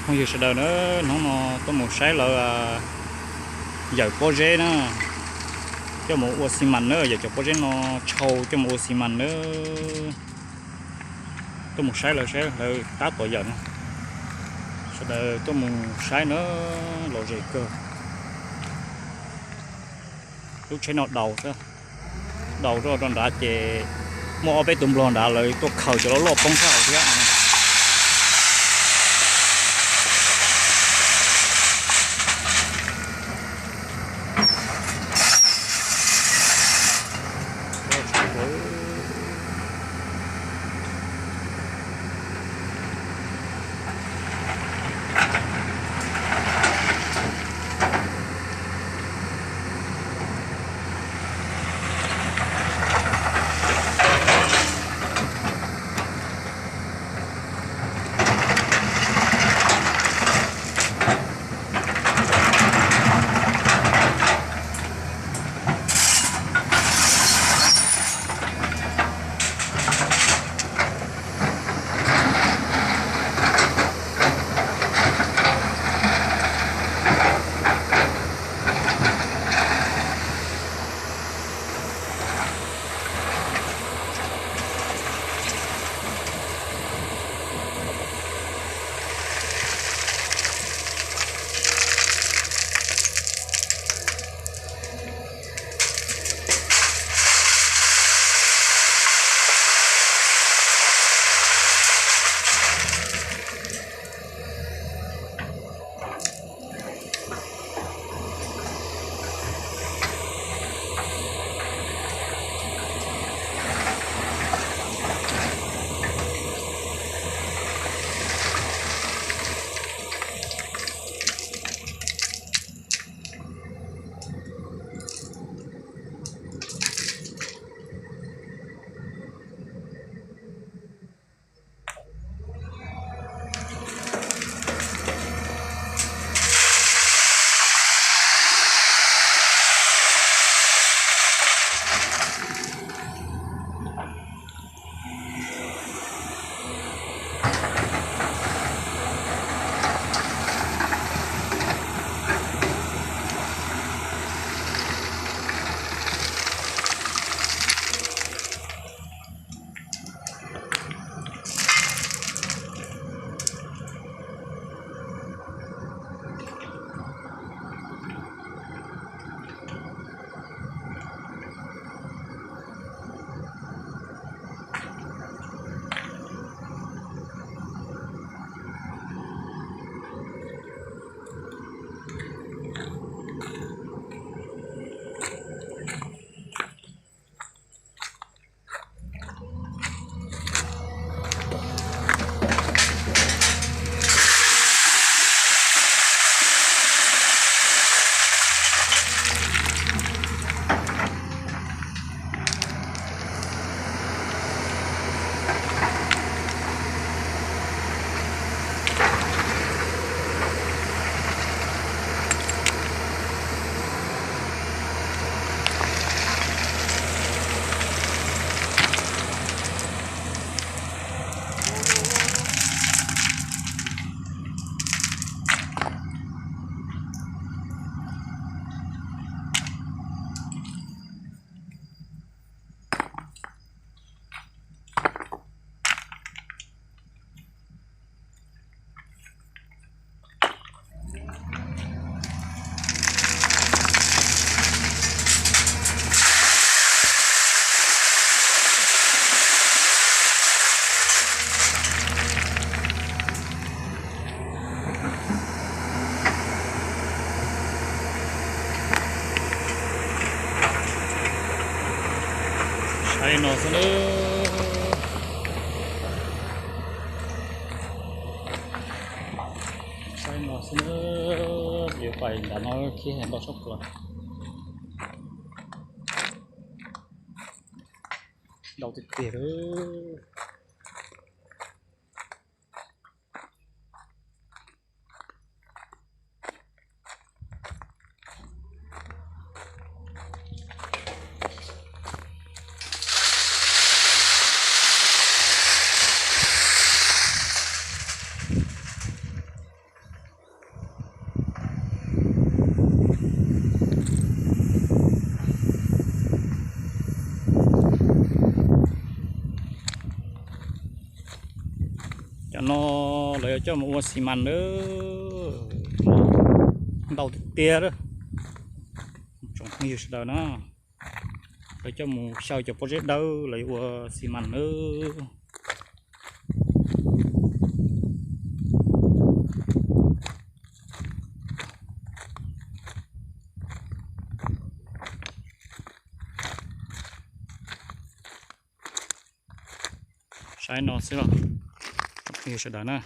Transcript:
Phooj ywg sawv daws na, hnub no tuaj mus saib lawv yawm pob zeb na, coj mus ua xi mas na, yawm cov pob zeb no tshau coj mus ua xi mas na. Tuaj mus saib lawv, saib lawv tab tom yawm no. Sawv daws tuaj mus saib na, los ze kawg. Lub tsheb no daus, daus rau nrad ces muaj ob peb tus nplog nrad lawv tuaj khaws cov loj loj poob sab hauv thiab. Saib no xwb na. Saib no xwb na. Yuav pais nram no khib heev ntau tshaj plaws. Ntau tiag tiag lawm. Qhov no lawv yuav coj mus ua xi mas nawb. Ntau tiag tiag lawm. Tsoom phooj ywg sawv daws na, lawv coj mus xyaw cov pob zeb dawb los yuav ua xi mas nawb. Saib no xwb los, tsoom phooj ywg sawv daws na.